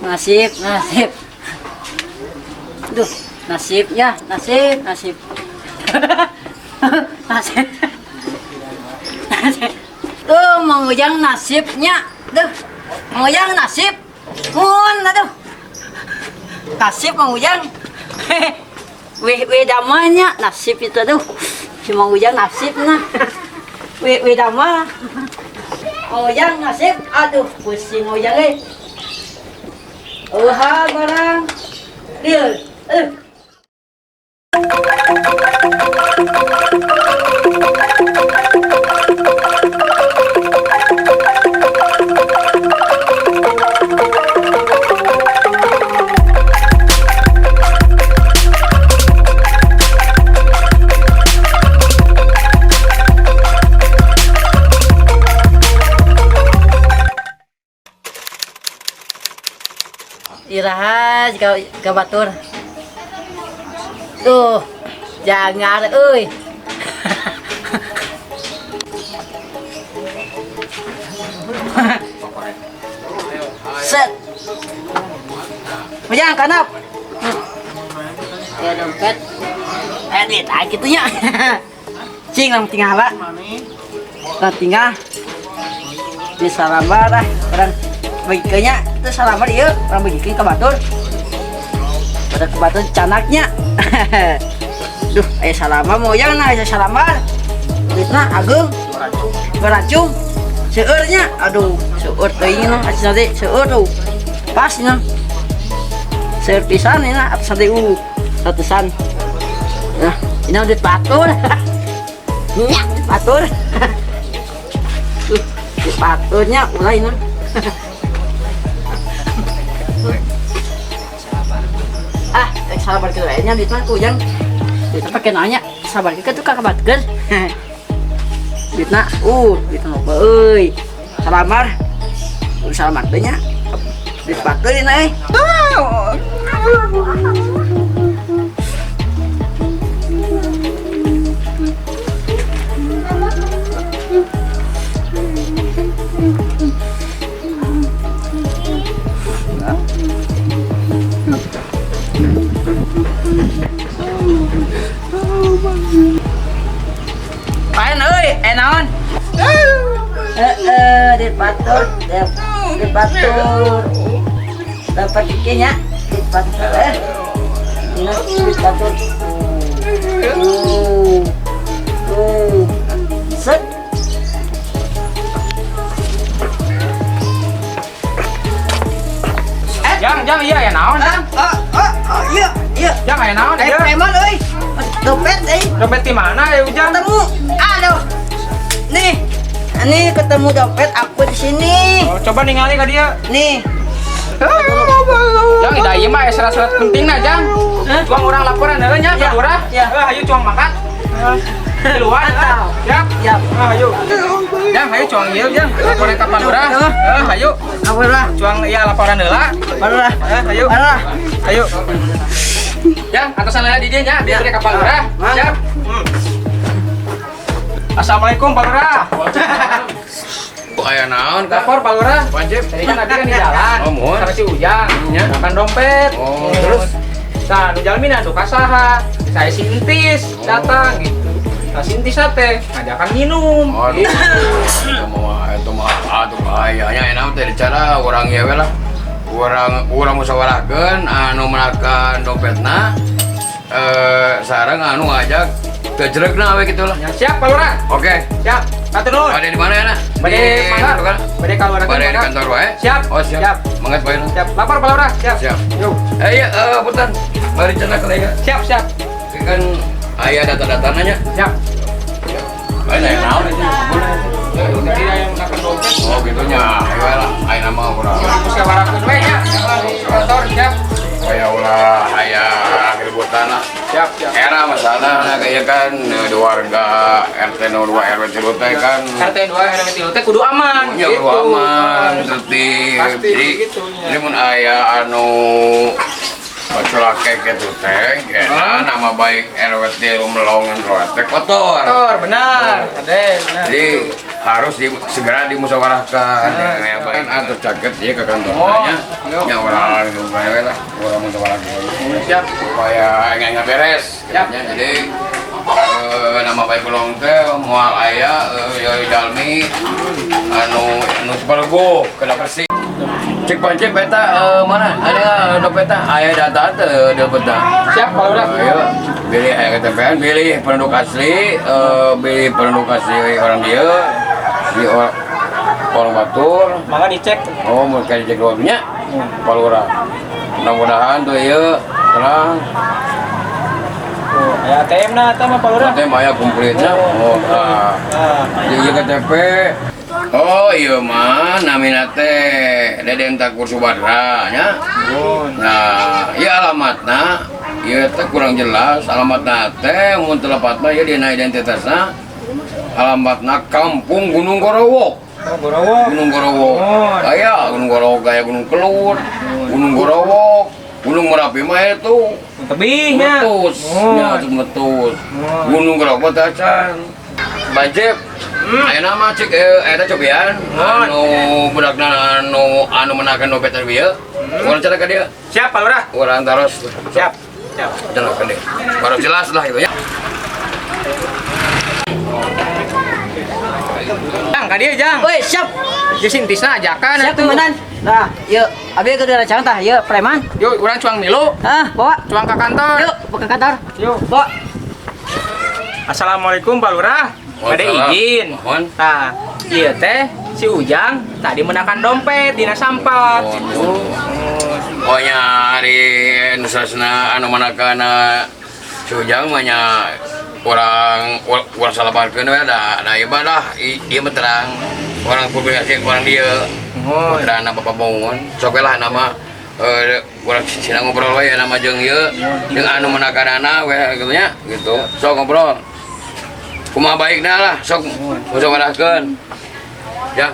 Nasib, nasib. Duh, nasibnya, nasib, nasib. Nasib. Nasib. Tuh, Mang Ujang nasibnya. Duh, Mang Ujang nasib. Mun, aduh. Nasib Mang Ujang. Weh, weh damanya nasib itu aduh. Si Mang Ujang nasib nah. Weh, weh dama. Mang Ujang nasib. Aduh, pusing Mang Ujang eh. Uha barang. Deal. Eh. Iraha jika ka batur. Tuh, jangan euy. Set. Ujang kanap. Ya dompet. Eh duit ah kitu nya. Cing lang tinggal lah. Lang tinggal. Di salambar lah orang bagikeunnya itu salambar ieu orang bagikeun ka batur. Pada ke batur canaknya. Duh, aya salambar mau ujang nah aya salambar. Duitna ageung. Beracung. Seueurnya, aduh, seueur teuing nah, asa teh seueur tuh. Pas nah. Seueur pisan ini nah, atas teh ratusan. Nah, ini duit batur. Nya, duit batur. Tuh, duit baturnya ulah ini. Ah, sabar ke lainnya duit mah ku ujang. Duit pakai nanya, sabar ke tuh kakak batkeun. Duitna, duitna loba euy. Salamar. Salamar teh nya. Duit batur ini euy. Paen euy, eh naon? Heeh, duit batur, duit batur. Dapat kikinya, duit batur eh. Ini duit batur. Set. Jang, jang iya ya naon, Jang? Iya, iya. Jang aya naon Eh, ieu? preman euy. Dompet euy. Dompet di mana ya Ujang? Ketemu. Aduh. Nih. Ini ketemu dompet aku di sini. Oh, coba ningali ka dia. Nih. Jang, ida ieu mah aya surat-surat penting na, Jang. Cuang urang laporan heula nya ka Ya, lurah. ya. Heuh, hayu cuang mangkat. Keluar. Mantap. Siap. Siap. Ah, hayu. Jang, hayu cuang ieu, Jang. Laporan ka Pak Lurah. Heuh, hayu. Apa lah? Cuang iya laporan heula. Baru lah. Heuh, hayu. Baru lah. Ayo. Jang, atasan lah di dieu nya, biar ka Pak Lurah. Ya. Siap. Assalamualaikum Pak Lurah. Aya naon ka? Lapor Pak Lurah. Wajib. Tadi kan tadi kan di jalan. Oh, muhun. Sama si Ujang. Nya. Makan dompet. Oh, terus? Nah, nu jalmi na duka saha. Saya si Entis datang gitu. Nah, si Entis teh ngajakan minum. Aduh. Gitu. Itu mah itu mah aduh bahayanya enak teh bicara urang ieu we lah. Urang urang musyawarahkeun anu menakan dompetna sareng anu ngajak gejregna we kitu lah. Ya, siap Pak Lurah. Oke. Siap. Hatur nuhun. Bade di mana ya, nak? Bade Di mangga. kantor? Bade kaluar Bade di kantor wae? Siap. Oh, siap. Siap. Mangga bae. Siap. Lapor Pak Lurah. Siap. Siap. Yuk. Eh iya, punten. Mari cenah ke lagi. Siap, siap. Kan aya data-datana nya. Siap. Lain aya naon itu? Tadi yang menakan dompet. Oh, gitu nya. Ayo lah, aya nama urang. Musyawarahkeun we nya. Kantor siap. Aya ulah, aya keributan lah. Siap, siap. Era masalah kayak kan di warga RT 02 RW 3 teh kan RT 2 RW 3 teh kudu aman. punya gitu. kudu aman, tertib. Pasti Jadi, gitu nya. jadi mun aya anu Paculake kitu teh, kena nama baik RW 3 Melongan Roa teh kotor. Kotor, benar. Ade, benar. Jadi harus segera dimusyawarahkan. Ya, kan atau caket ya ke kantor Oh, nya. ayo. Ya orang gitu we lah, orang musyawarahkan. Siap. Supaya enggak beres. Siap. Ya, jadi nama baik belong teh moal aya ya jalmi anu anu separgo kena bersih. Cek pancek peta mana? Ada dompetna aya data teu dompetna. Siap, Pak Lurah. Ayo, pilih aya KTP-an, pilih penduduk asli, pilih penduduk asli orang dia, di orang batur. Mangga dicek. Oh, mau kayak dicek luarnya, Pak Lurah. Mudah-mudahan tuh iya, terang. Tuh, aya ATM na eta mah Pak Lurah. Nanti maya kumpulinnya. Oh, ah. Ah, Iya KTP. Oh iya mah, namina teh Deden Takur Subadra nya. Nuhun. Nah, iya alamatna, ieu teh kurang jelas alamatna teh mun teu lepat mah ieu dina identitasna alamatna Kampung Gunung Gorowok. Oh, Gorowok. Gunung Gorowok. Oh. Aya Gunung Gorowok gaya Gunung Kelur, Gunung Gorowok, Gunung Merapi mah itu Tebih nya. meletus, Oh. nya atuh meletus. Oh. Gunung Gorowok teh acan. Bajep, ayeuna mah cik eta cobian Oh. anu budakna anu anu menakan dompet tadi ieu. Urang cara ka dieu. Siap, Pak Lurah. Urang taros. Siap. Siap. Jelas kan deh. Baru jelas lah gitu ya. Jang, ka dieu, Jang. Woi, siap. Ieu sintisna ajakan Siap atuh. komandan. Nah, yuk, abi kudu rancang tah, yuk preman. Yuk, urang cuang milu, Ah, bawa. cuang ka kantor. Yuk, ke kantor. Yuk. Bawa. Assalamualaikum Pak Lurah. Ada Waalaikumsalam. izin. Mohon. Nah, iya teh si Ujang tadi menakan dompet dina sampah. Oh, oh nya ari nu sasna anu manakana si Ujang mah nya urang urang salabarkeun we da da ieu mah lah ieu mah terang orang publikasi orang dieu. Oh, Terang nama Bapak Bangun. Sok we lah nama urang sina ngobrol we nama jeung ieu jeung anu manakanana we gitu nya gitu. Sok ngobrol. Kumaha baikna lah sok musyawarahkeun. Ya.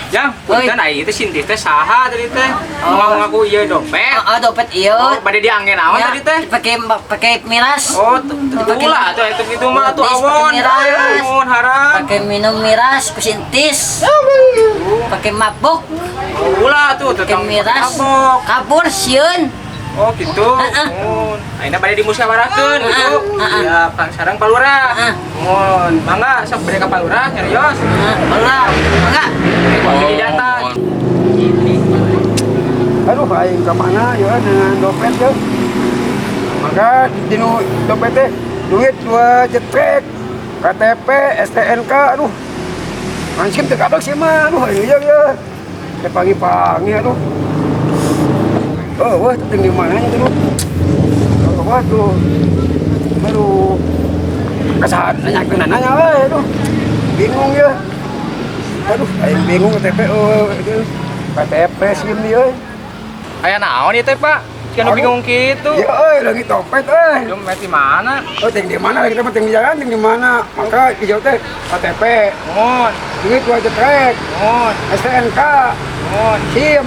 Jang, Oi. punten ai itu sintis teh saha tadi teh? Oh. Ngaku-ngaku ieu dompet. Ah, dompet ieu. Oh, bade diangge naon Ya, tadi teh? Pakai pakai miras. Oh, ulah tuh itu gitu mah tuh Pakai awon. miras. Awon haram. Pakai minum miras ku sintis. Pakai mabuk, Ulah tuh pakai tetang miras. mabok. Kabur sieun. Oh gitu. Heeh. Oh, ayeuna bade dimusyawarahkeun gitu. Heeh. Ya, Kang sareng Pak Lurah. Heeh. Mohon, mangga sok bade ka Pak Lurah nyarios. Ah, bola. Mangga. Di data. Oh, Aduh, aing ke mana ya dengan dompet ya. Maka dinu dompet teh duit dua jetrek, KTP, STNK, aduh. Anjing teu kabak sih mah, aduh iya ya. Teh pagi-pagi aduh. Oh, wah, ting di mana nya tuh? Oh, wah tuh. Aduh. Kesahan nanya nanya we, aduh. Bingung ya. Aduh, aing bingung KTP oh, itu. KTP SIM dia. Aya naon ieu teh, Pak? Cian Aduh. bingung kitu. Ya euy, lagi dompet euy. Dompet di mana? Oh, ting di mana lagi teh ting di jalan, ting di mana? Maka di jauh teh KTP, Mohon, duit dua jetrek, mohon, STNK, mohon. SIM.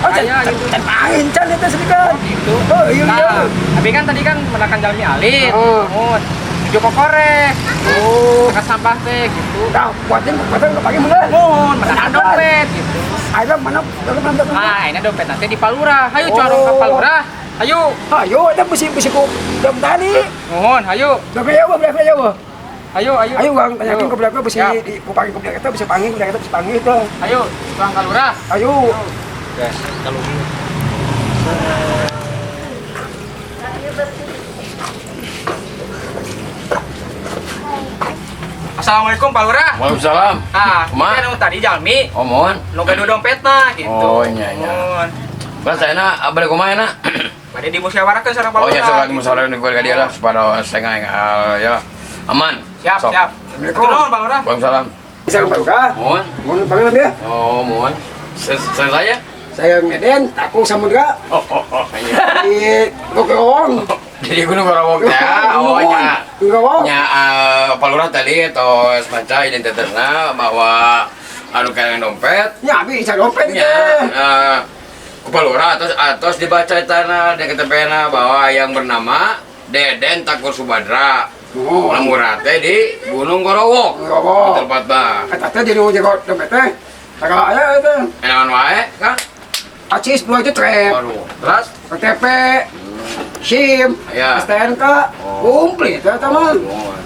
Oh, can, Aya, can, gitu. can main can itu sedikit. Gitu. Oh, iya iya. Nah, tapi kan tadi kan menakan jalmi alit. Oh. Mohon. Joko korek. Oh, Angkat sampah teh gitu. dah buatin buatin ke pagi bener. Mohon, menakan dompet gitu. Ayo mana? Mana mana? Nah, ini dompet nanti di Palura. Hayu corong ke Oh. Palura. Hayu. Ayo, itu besi besi ku jam tadi. Mohon, hayu. Dompet ya, berapa ya, Hayu, hayu. Ayo bang, tanyakin ke belakang besi Siap. di ku panggil ke belakang itu bisa panggil, ke belakang itu bisa panggil itu. Hayu, tuang Kalura. Ayo. Guys, kalau Assalamualaikum Pak Lurah. Waalaikumsalam. Ah, Kumaha? ini anu tadi jalmi Oh, mohon. nu gaduh dompetna gitu. Oh, iya, iya. Mohon. Lah saya na balik kumaha na? Bade dimusyawarahkeun sareng Pak Oh ya Lurah. sok lagi musyawarah di keluarga dia lah supaya saya nggak ya aman. Siap, Sok. siap. Assalamualaikum. Nuhun, Pak Lurah. Waalaikumsalam. Bisa baru kah? Mohon. Mohon panggil dia. Oh, mohon. Saya. Saya Meden, aku Samudra Oh, oh, oh. Iya. di Gogerong. Jadi Gunung Gorowok ya. Oh ya. Gunung Gorowok. Nya Pak Lurah tadi atau semacam identitasnya bahwa anu kayak dompet. Ya, abi bisa dompet Ya, itu. Ku Pak Lurah atos atos dibaca tanah di KTP-na bahwa yang bernama Deden Takur Subadra. Nuhun. Lemurah teh di Gunung Gorowok. Gorowok. Tempatna. Eta teh di nu jero dompet teh. Sagala aya eta. Enakan wae, Kang. Acis dua jetrek. Waduh. Terus KTP, SIM, Aya. STNK, komplit eta mah. Oh.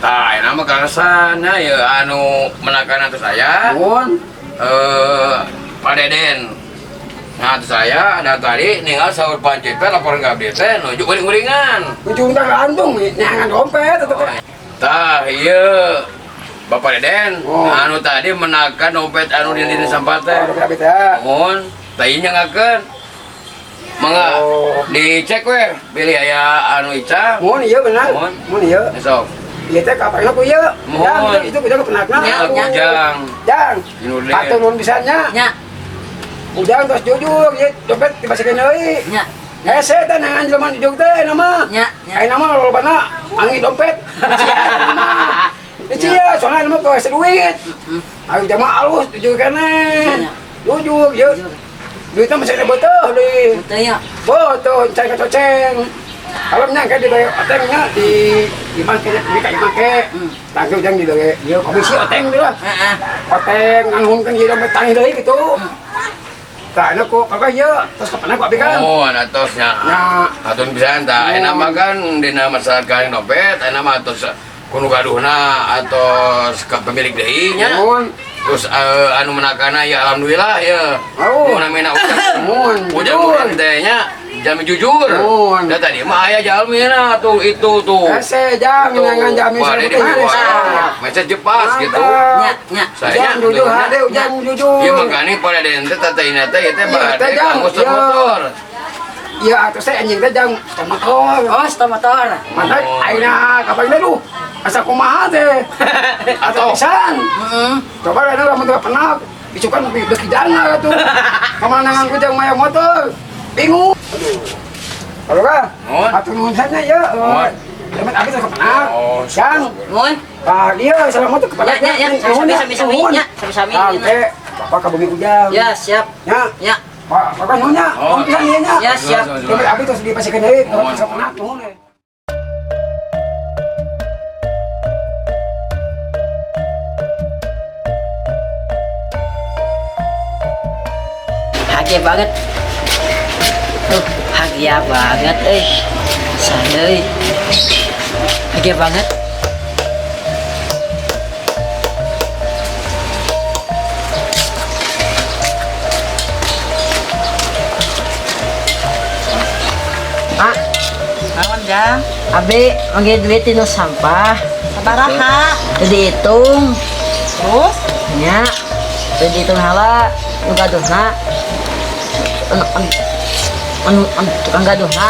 Tah, enak mah kaleresan ya anu menakan atas saya. Nuhun. Pak Deden. Nah, atas saya ada tadi ninggal sahur pancit teh laporan ke abdi teh nuju uring-uringan. Ujung tergantung nyangan dompet eta teh. Tah, iya. Bapak Deden, Oh. anu tadi menakan dompet anu di dina sampah teh. Oh, dompet abdi teh. Mohon, tah ieu nyangakeun. Mangga Oh. dicek we, bilih aya anu ica. Mohon ieu benar. Mohon. Mohon ieu. Sok. Ieu teh kaparna ku ieu. Mohon. Jang, itu itu penakna. Ya, ya. Ujang. Jang. Inurde. Atur nuhun pisannya. Nya, Ujang tos jujur, ieu dompet dipasikeun deui. nya, Hese teh nangan jelema jujur teh nama. nya, nya. Ayeuna mah lolobana angin dompet. Cia, soalnya nama kau duit. Ayo jamaah alus jujur keneh. Nya. Jujur, ieu. Duitnya masih ada beteuh deui. Betul ya. Betul, cai kacoceng. Kalau nyangka di bayar otengnya di make di kayak make. Tangke ujang di bayar dia komisi oteng dia lah. Heeh. Oteng ngangungkeun ieu dompet tangih deui gitu. Tah enak kok kakak ieu terus kapan aku abi kan? Oh, atosnya. Ya. Atun pisan tah. Ayeuna mah kan dina masalah kaling dompet, ayeuna mah atos kudu gaduhna atos ka pemilik deui nya. Nuhun. Terus anu menakana ya alhamdulillah ya. Oh. Nu namina ujang. Nuhun. Ujang urang teh nya jami jujur. Nuhun. Da tadi mah aya jalmina tuh itu tuh. Hese jang Tuh, ngangan jamin Wah, seribu ini teh wah, hese. Mecet jepas gitu. Nya, nya. Saya Ujang jujur hade ujang jujur. Iya makanya pada dente tata ina teh ieu teh Iya, bade teh, Jang. kanggo Iya. motor. Iya atuh saya anjing teh jang motor. Oh, stop motor. Mantap, Oh. ayeuna kapan teh duh? Asa kumaha teh? Atau Pisan. Heeh. Coba lah lamun teu pernah isukan beuki dana atuh. Kamanangan ku jang maya motor. Bingung. Aduh. Halo ka? Nuhun. Atuh nuhun sana ya. Nuhun. Dapat abis ke pernah. Oh, Jang. Nuhun. Ah, dia salah motor kepala. Ya, ya, ya. Sami, sami, sami, Nuhun. ya. Sami-sami. Kang teh, bapak ka bumi ujang. Ya, siap. Ya. Ya. Pak, bapak nuhun nya. Oh. Nuhun pisan ieu nya. Ya, siap. Dapat abis terus dipasikeun deui, Nuhun. terus pernah nuhun. Eh. Bahagia banget. Tuh, bahagia banget eh. Saya euy. Bahagia banget. Mak, Naon jang? abi manggil duit tinu sampah. Sabaraha? Teu dihitung. Terus? Nya, teu dihitung hala nu gaduhna. Anu anu anu anu tukang gaduhna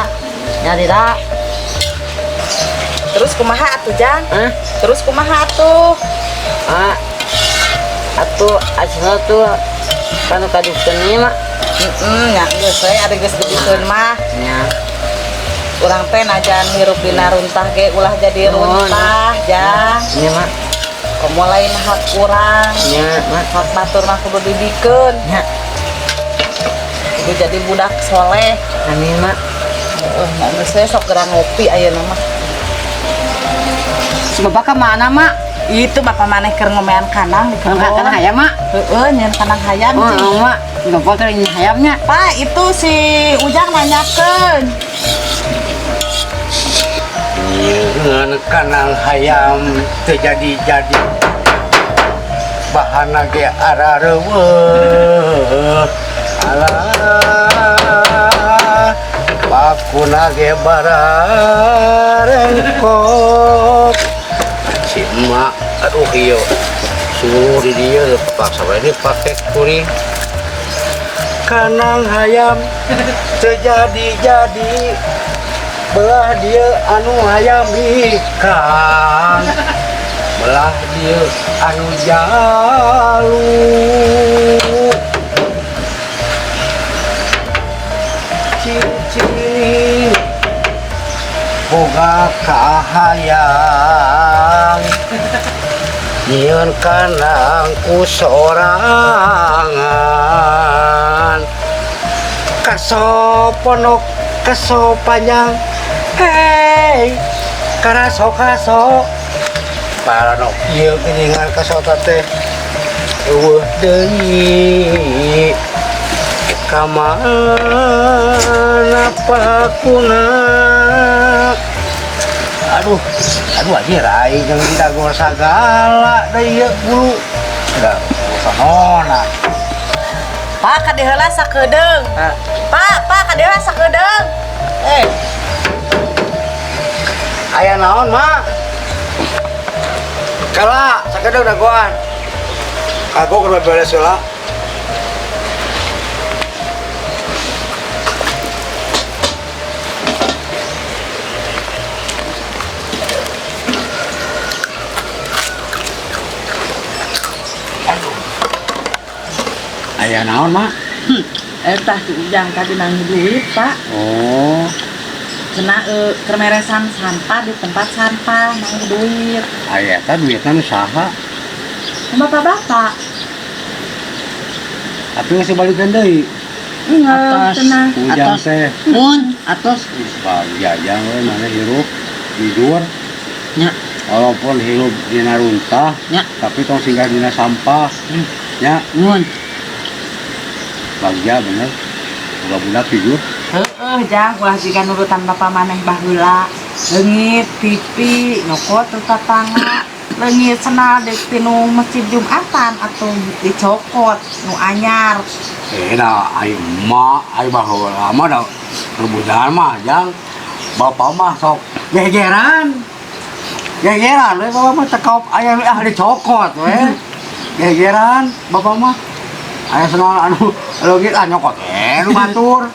nyarira. Terus kumaha atuh jang? Hah? Terus kumaha atuh? Ah, atuh asna tuh kanu kaduhkeun ieu mah. Heeh, nya geus we ari geus dibikeun mah. Nya, Urang teh najan hirup dina runtah ge ulah jadi runtah, jang. nya mak, Komo lain hak urang. nya mak, Hak batur mah kudu dibikeun. nya. Kudu jadi budak soleh. Amin mak. Heeh, nya geus we sok geura ngopi ayeuna mah. Si bapak ke mana mak? Itu bapak maneh keur ngomean kandang di Kalau kebon. nggak hayam mak. Heeh, nyeun kandang hayam Oh, cing. oh mak, bapak keur nyeun hayamnya. Pak, itu si Ujang nanyakeun. Ngan kanang hayam teu jadi-jadi bahana ge arareuweuh alah bakuna ge bararengkok si emak aduh ieu suruh di dieu paksa we dipake kuring kanang hayam teu jadi-jadi belah dia anu hayam ikan belah dia anu jalu cincin boga kahayang nyieun kandang ku sorangan. Kaso ponok, kaso panjang. Hei, karaso kaso. Para nok ieu geuningan kaso teh. Eueuh deui. Ka mana pakuna? Aduh, aduh aja rai jeung didagor sagala deui ieu bulu. Da nona. Pak, kade heula sakedeung. Pak, Pak, kade heula sakedeung. Eh. Aya naon, Mak? Kala, sakedeung dagoan. Aku keur beres heula. Aya naon, Mak? Eta si Ujang tadi nangis duit, Pak. Oh, Cenah keur meresan sampah di tempat sampah nangis duit. Aya eta duitna nu saha? Bapak-bapak. Tapi geus dibalikeun deui. Enggak, Atos. cenah. Ujang Atos. teh. Mun, atos. Bahagia jang we mana hirup jujur. Nya. Walaupun hirup dina runtah, Nya. Tapi tong singgah dina sampah. Nya, Mun. Bahagia bener. Boga budak jujur. Heeh, Jang, ulah jiga nurutan bapak maneh baheula. Leungit TV nyokot tetangga. Leungit cenah dek tinu masjid Jumatan atau dicokot nu anyar. Eh dah, ayo emak, ayo baheula mah da rebutan mah jang. Bapak mah sok gegeran. Gegeran we bapak mah tekop aya ah dicokot we. Gegeran bapak mah. Aya senang anu leungit ah nyokot eh nu batur.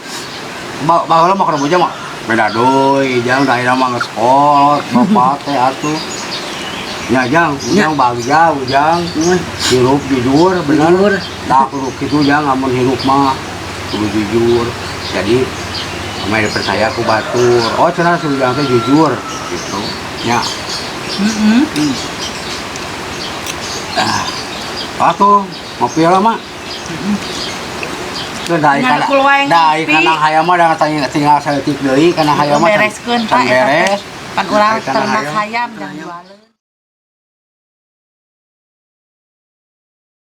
Baheula mah keur bujang mah beda deui jang da ayeuna mah geus kolot bapak teh atuh. Ya jang, ujang bagja ujang. Hirup jujur bener. Jujur. Tak kudu kitu jang amun hirup mah kudu jujur. Jadi ameh dipercaya ku batur. Oh cenah si ujang teh jujur gitu. Nya. Heeh. Ah, atuh ngopi lah mak. Teu dai Nya kana kulo wae dai ngopi. kana hayam mah da tinggal saeutik deui kana hayam mah Bereskeun can Pak eta teh. beres. Pan urang Kana ternak hayam. hayam jang jualeun.